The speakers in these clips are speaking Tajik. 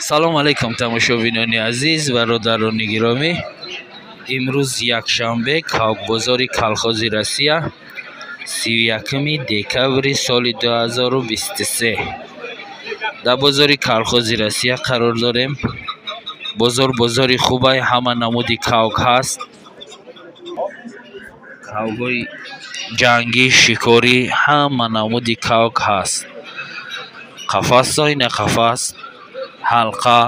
Салом алейкум тамошобинони азиз ва бародарони гиромӣ. Имрӯз якшанбе, Кавкбозори колхози Россия, 31 декабри соли 2023. Дар бозори колхози Россия қарор дорем. Бозор бозори хубай, ҳама намуди кавк ҳаст. Кавкҳои ҷангӣ, шикорӣ, ҳама намуди кавк ҳаст. Қафас ина қафас, ҳалқа,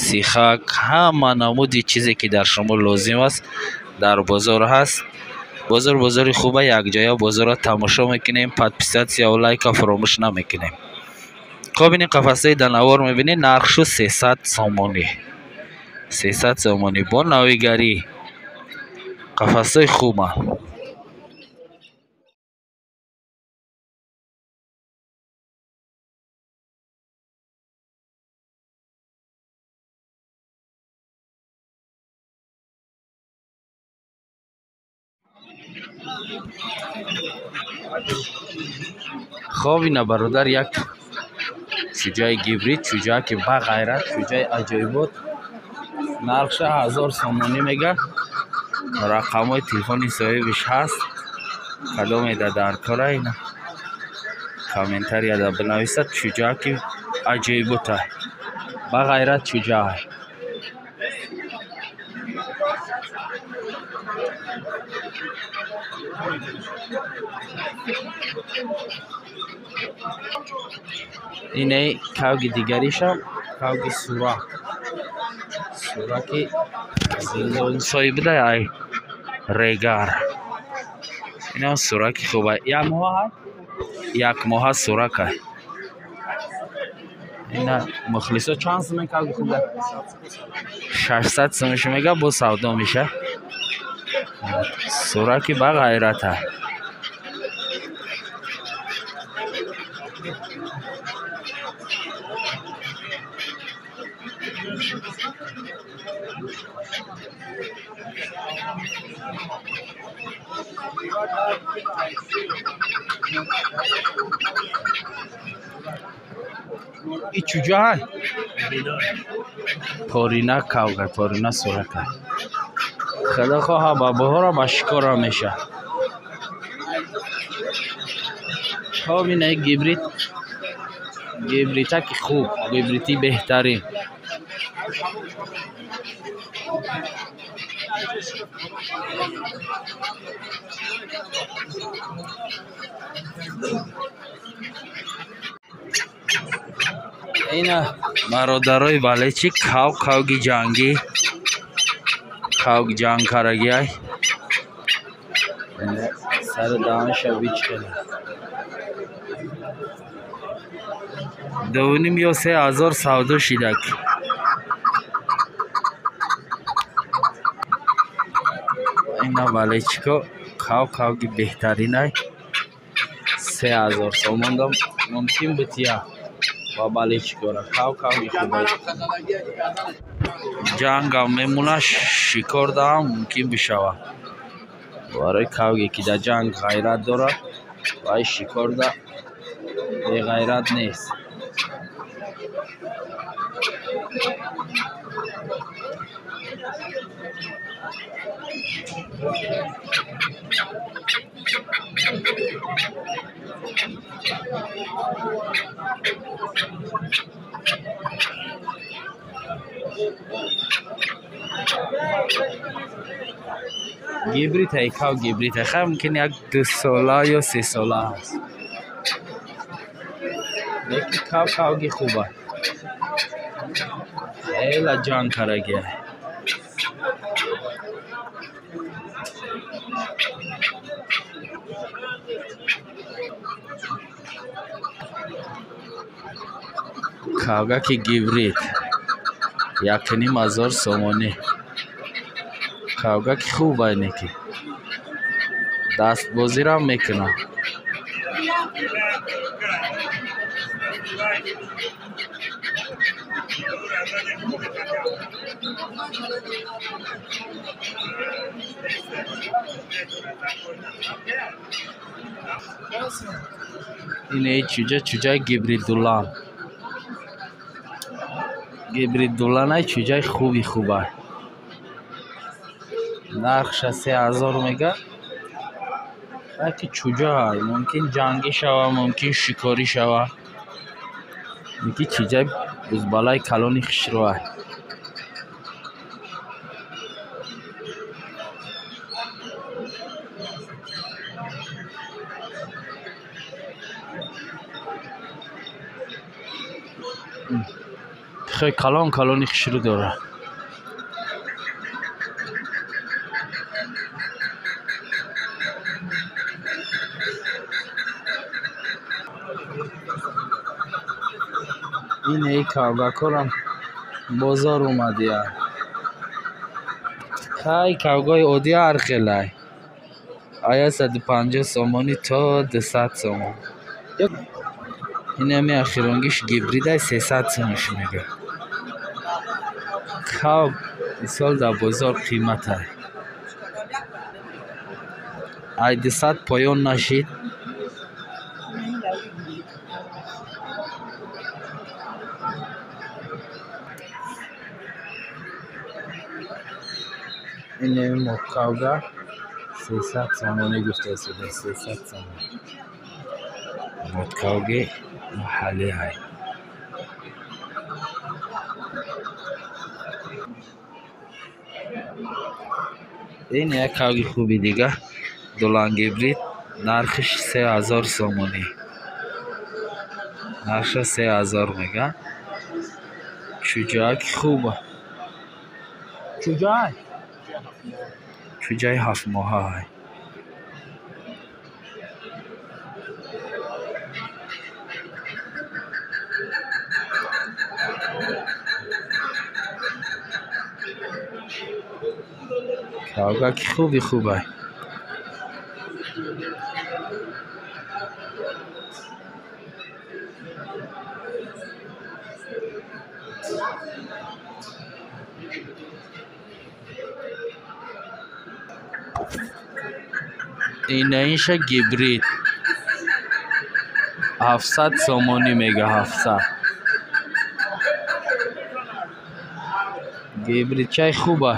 сихак, ҳама намуди чизе ки дар шумо лозим аст дар бозор ҳаст. Бозор бозори хуба, якҷоя бозорро тамошо мекунем, подписатсия ва лайка фаромӯш намекунем. Хоб, ин қафасҳои дар навор мебинед, нархшу 300 сомонӣ. 300 сомонӣ бо навигарӣ. Қафасҳои хубанд. Хоб, ина бародар, як чӯҷаи гибрид, чӯҷа ки ба ғайрат, чӯҷаи аҷоибот. Нархша 1000 сомонӣ мега. Рақамҳои телефони соҳибиш ҳаст. Кадоме да дар кора, ина комментарияда бинависад. Чӯҷа ки аҷоибота, ба ғайрат чӯҷа. Ине кавги дигаришам, кавги сурак. Сураки зиндонсои буда, ай регар. Инам сураки хуба. Як моҳа? Як моҳа сурака. Ина мухлисо чанд сум кавги худа? 600 сумаш мега, бо савдо меша. Сураки ба ғайрата. И чӯҷа порина кавга, порина сурака. Худо хоҳа ба баҳора ба шикора меша. Хоб, ина гибрид, гибритаки хуб, гибрити беҳтарин. Ина бародарои балечи, кав, кавги ҷангӣ, кавг ҷанг карагиай. Сари даҳанша бичкана. 2,5 ё 3 ҳазор савдо шидак. Ина балечико, кав, кавги беҳтаринай. 3 ҳазор сомон дам мумкин бития ва балечикора. Кав, кавги хубай. Ҷангам мемона, шикор даам мумкин бишавад. Барои кавге ки дар ҷанг ғайрат дорад, вай шикорда беғайрат нест. Гибрид ай, кав гибрид ай. Хай, мумкин як 2 сола ё 3 сола ҳаст. Лекин кав, кавги хуба. Хеле ҷанг карагиай. Кавгаки гибрид 1,5 ҳазор сомонӣ. Кавгаки хуб айне ки дастбозирам мекунад. Ине чӯҷа, чӯҷаи гибридулам. Гибрид дуланай чӯҷаи хуби хуба. Нархша 3000 мега. Яки чӯҷа мумкин ҷангӣ шава, мумкин шикорӣ шава. Яки чӯҷаи бузбалаи калони хушрӯа. Хеле калон калони хушрӯ дорад. Ине кавгакорам бозор омадия. Хай кавгои оддӣ ҳар хелай. Ая 150 сомонӣ то 200 сомон. Инами ахиронгиш гибридай 300 сомонш мега. Кавг исол дар бозор қиматай. Ай 200 поён нашид. Инами мокавга 300 сомонӣ гуфта шуда, 300 сомон. Моткавги маҳаллӣ ҳай. Ин як кавги хуби дига, дулан гибрид, нархиш 3000 сомонӣ. Нархша 3000 мега. Чӯҷаки хуба. Чӯҷай? Чӯҷаи ҳафтмоҳа ҳай. Кавгаки хуби хубай. Инаиша гибрид 700 сомонӣ мега, 700. Гибридчаи хуба.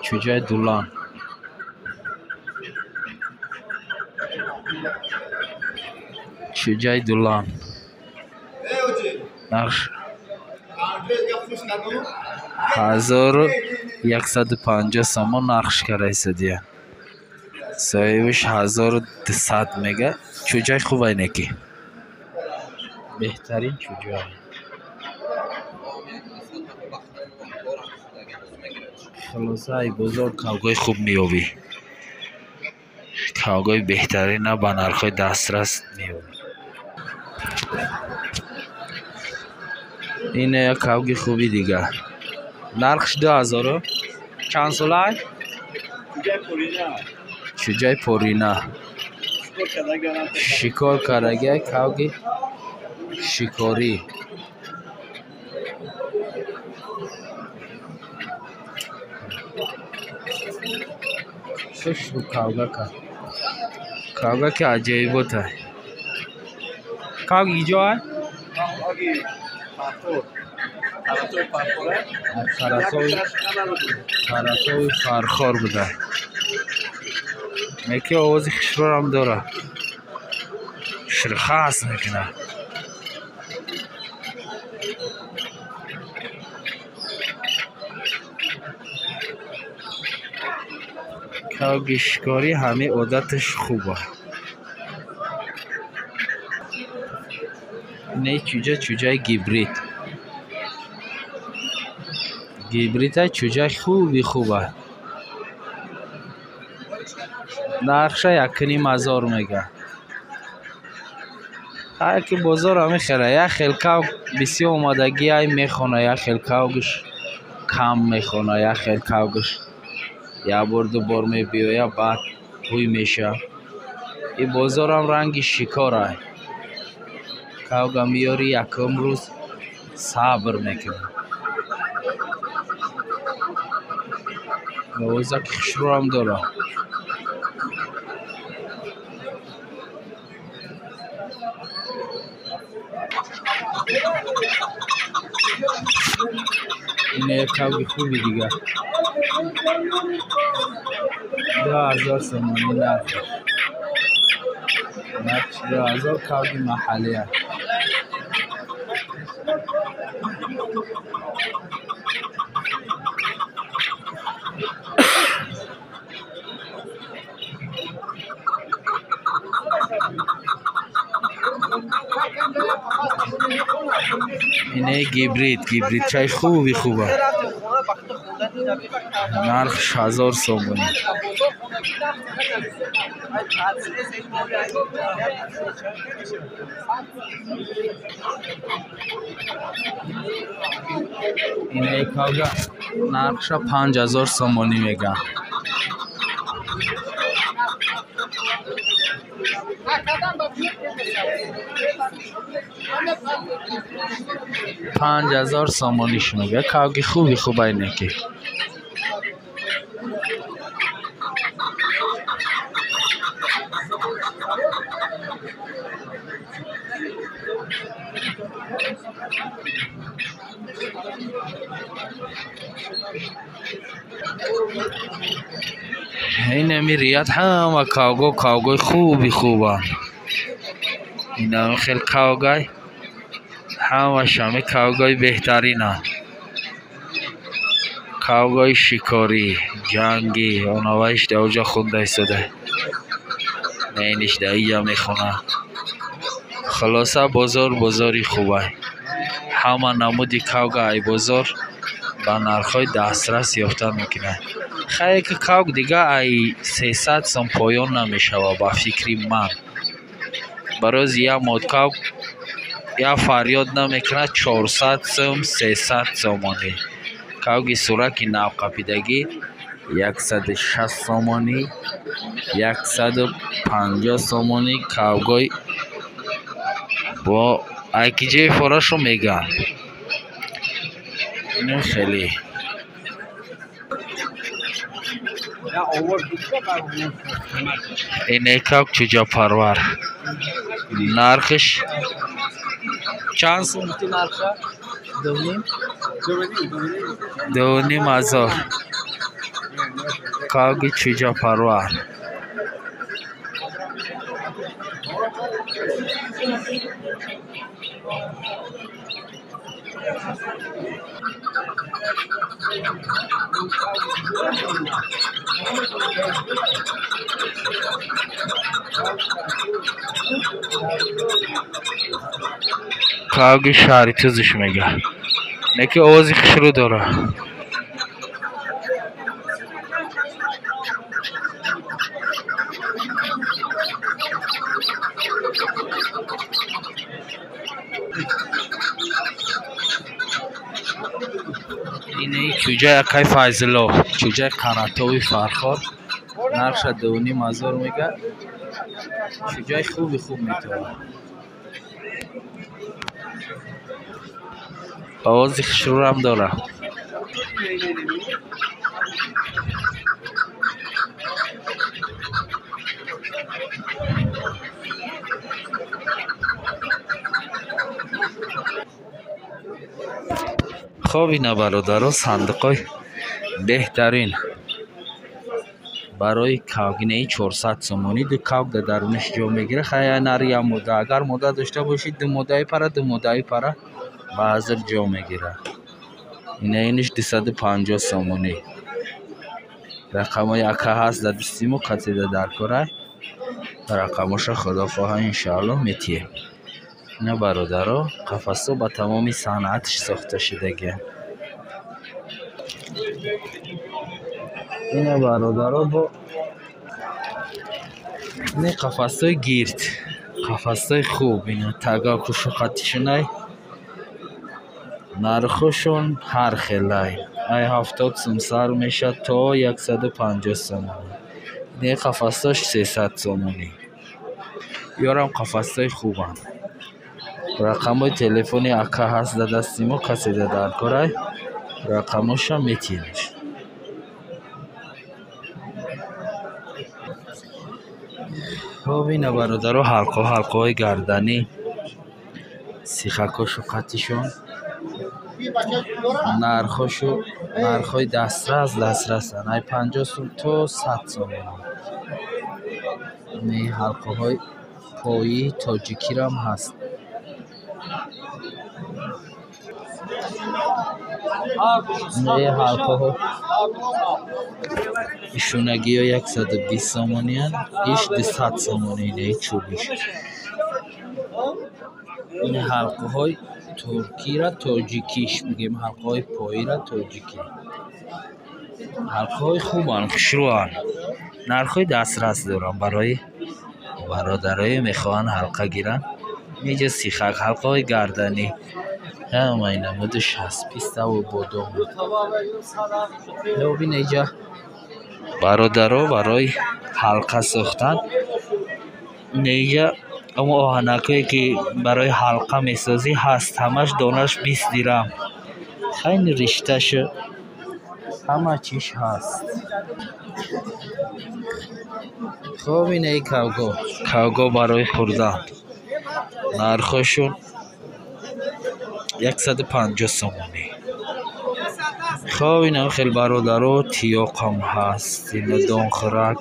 Чӯҷаи дулан. Чӯҷаи дулан. Нарх 1150 сомон нархш карайсадия. Соҳибаш 1200 мега. Чӯҷаи хубай неки. Беҳтарин чӯҷа. Хулосаи бозор кавгои хуб меёбӣ. Кавгои беҳтарина ба нархҳои дастрас меёбӣ. Ин як кавги хуби дига. Нархш 2000. Чанд солай? Чӯҷаи порина. Шикор кардагиай кавги шикорӣ. Хушрӯ кавгака. Кавгаки аҷоиботай. Кавги ҷой? Қаратови Фархор буда. Яке овози хушрӯрам дорад. Ширхас мекунад. Кавги шикорӣ ҳамаи одаташ хуба. Не чӯҷа, чӯҷаи гибрид. Гибрида чӯҷаи хуби хуба. Нархша 1500 мега. Ҳар ки бозор ҳамин хела. Як хел кавг бисёр омадагӣ ай мехона, як хел кавгш кам мехона, як хел кавгш як бор ду бор мебиёя, баъд ҳуй меша. И бозорам ранги шикорай. Кавга миёри якум рӯз сабр мекунӣ. Овозаки хушрӯам дорад. Ин як кавги хуби дигар. 2000 сомонӣ нархаш. Нархш 2000 кавги маҳаллия. Ине гибрид, гибридчаи хуби хуба. Нархш 1000 сомонӣ. Ине кавга нархша 5000 сомонӣ мегӯянд. 5000 сомониш мегӯяд. Кавги хуби хуба ине ки. Инами рият ҳама кавго кавгои хуби хубанд. Инами хел кавгай ҳамаш ҳами кавгои беҳтаринанд. Кавгои шикорӣ, ҷангӣ, онаваиш дар оҷа хунда истода. На иниш дар иҷа мехонад. Хулоса бозор бозори хубай. Ҳама намуди кавга ай бозор ба нархҳои дастрас ёфта мекунад. Хайр ки кавг дига ай 300 сом поён намешавад ба фикри ман. Барои як мод кавг як фарёд намекунад 400 сом, 300 сомонӣ. Кавги сураки навқапидагӣ 160 сомонӣ, 150 сомонӣ. Кавгои бо айкиҷаи форашо мегӯянд. Инам хеле. Ине кавг чӯҷапарвар. Нархш чанд сом гуфтӣ нарха? 2.5? 2.5 ҳазор. Кавги чӯҷапарвар. Кавги шаҳри тузш мегӯяд. Не ки овози хушрӯ дорад. Ине чӯҷаи акай Файзулло, чӯҷаи Қаратови Фархор. Нархша 2.5 ҳазор мегӯяд. Чӯҷаи хуби хуб метавонад. Овози хушрӯам дорад. Хоб ина бародаро сандуқҳои беҳтарин барои кавгинаи 400 сомонӣ. Ду кавг дар дарунаш ҷо мегирад. Хай нари як мода. Агар мода дошта бошӣ ду модаи пара, ду модаи пара ба ҳазр ҷо мегирад. Ина иниш 250 сомонӣ. Рақамҳои ака ҳаст дар дасти мо, касе дар корай. Рақамҳоша худо хоҳа иншоаллоҳ метиҳем. Ина бародаро қафасҳо ба тамоми санъатш сохта шудагианд. Ина бародаро бо ин қафасҳои гирд, қафасҳои хуб, ина тага кушоқатишунай. Нархошон ҳар хелай. Ай 70 сум сар мешавад то 150 сомонӣ. Не қафасҳош 300 сомонӣ. Ёрам қафасҳои хубанд. Рақамҳои телефони ака ҳаст дар дасти мо, касе дар корай рақамҳошам метиҳемш. Хоб ина бародаро, ҳалқаҳо, ҳалқаҳои гарданӣ, сихакҳошу қатишон, нархҳошу нархҳои дастрас дастрасанд. Ай 50 сум то 100 сомон. Не ҳалқаҳои поии тоҷикирам ҳаст. Не ҳалқаҳо ишонагиҳо 120 сомониянд, иш 200 сомонӣ, не чӯбиш. Ин ҳалқаҳои туркира тоҷикиш мегӯем, ҳалқаҳои поира тоҷикӣ. Ҳалқаҳои хубанд, хушрӯанд, нархҳои дастрас доранд барои бародарое мехоҳанд ҳалқа гиранд. Инҷа сихак, ҳалқаҳои гарданӣ, ҳамаи намудаш ҳаст, пиставу бодом. Бин инҷа бародаро барои ҳалқа сохтан, инҷа ҳамон оҳанакҳое ки барои ҳалқа месозӣ ҳаст, ҳамаш донаш 20 дирам. Хайни ришташу ҳама чиш ҳаст. Хоб инаи кавго, кавго барои хӯрдан. Нархҳошон 150 сомонӣ. Хоб инам хел бародаро, тиёқам ҳаст, ина донхӯрак,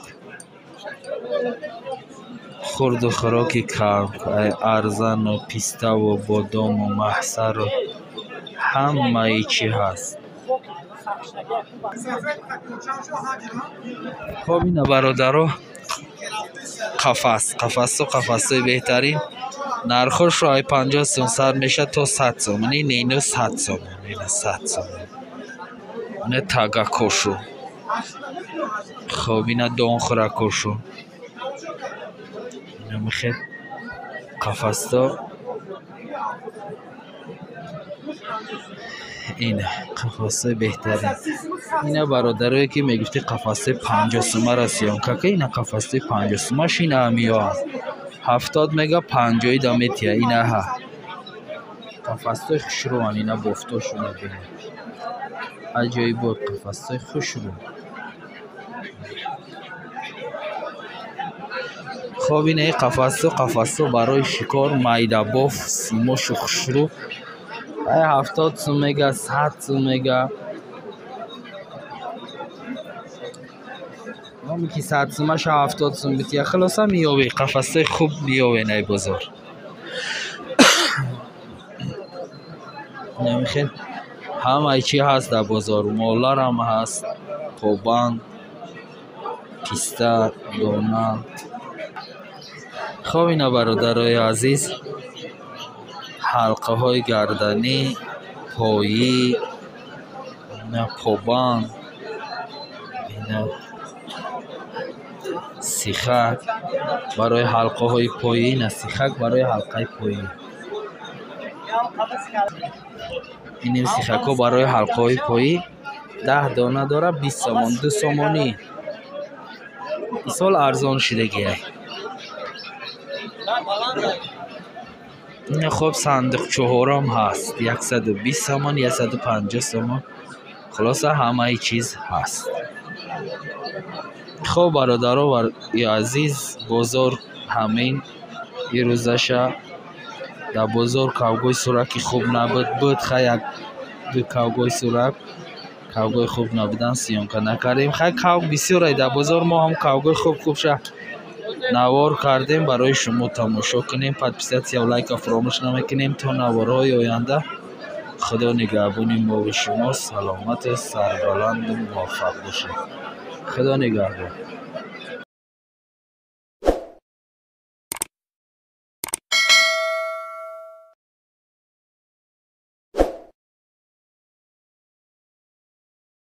хурду хӯроки кавк, арзану пиставу бодому маҳсару ҳамаи чӣ ҳаст. Хоб ина бародаро, қафас, қафасҳо, қафасҳои беҳтарин. Нархҳошро ай 50 сом сар мешавад то 100 сомонӣ. Не ино 100 сомон, ина 100 сомон. Ина тагакошу. Хоб ина донхӯракошу. Ина мехед қафасҳо. Ина қафасҳои беҳтарин. Ина бародарое ки мегуфти қафасҳои 50 сомаро съёмка ка, ина қафасҳои 50 сомаш ина ҳамиёанд. 70 мега 50 да метия, ина ҳа. Қафасҳои хушрӯанд, ина бофтошона бинед. Аҷоибот қафасҳои хушрӯ. Хоб ина қафасҳо, қафасҳо барои шикор, майдабоф, симошу хушрӯ. Ай 70 сум мега, 100 сум мега. Номи ки 100 сумаша 70 сум бития, хулоса меёвӣ, қафасҳои хуб меёвен ай бозор. Намихел ҳамаи чӣ ҳаст дар бозор, моларам ҳаст, побанд, писта, дона. Хоб ина бародарои азиз, ҳалқаҳои гарданӣ, поӣ, ина побанд, ина сихак барои ҳалқаҳои поӣ, ина сихак барои ҳалқаи поӣ. Иним сихакҳо барои ҳалқаҳои поӣ 10 дона дора, 20 сомон, 2 сомонӣ. Исол арзон шидагиай. Ина хоб сандуқчаҳорам ҳаст, 120 сомон, 150 сомон. Хулоса ҳамаи чиз ҳаст. Хоб бародаро ва азиз, бозор ҳамин ирӯзаша. Дар бозор кавгои сураки хуб набуд, буд хай як ду кавгои сурак, кавгои хуб набудан съёмка накардем. Хай кавг бисёрай дар бозор, мо ҳам кавгои хуб хубша навор кардем барои шумо тамошо кунем. Подписатсия ва лайка фаромӯш намекунем. То наворҳои оянда Худо нигаҳбони мову шумо, саломату сарбаланду муваффақ бошед. Худо нигаҳбон.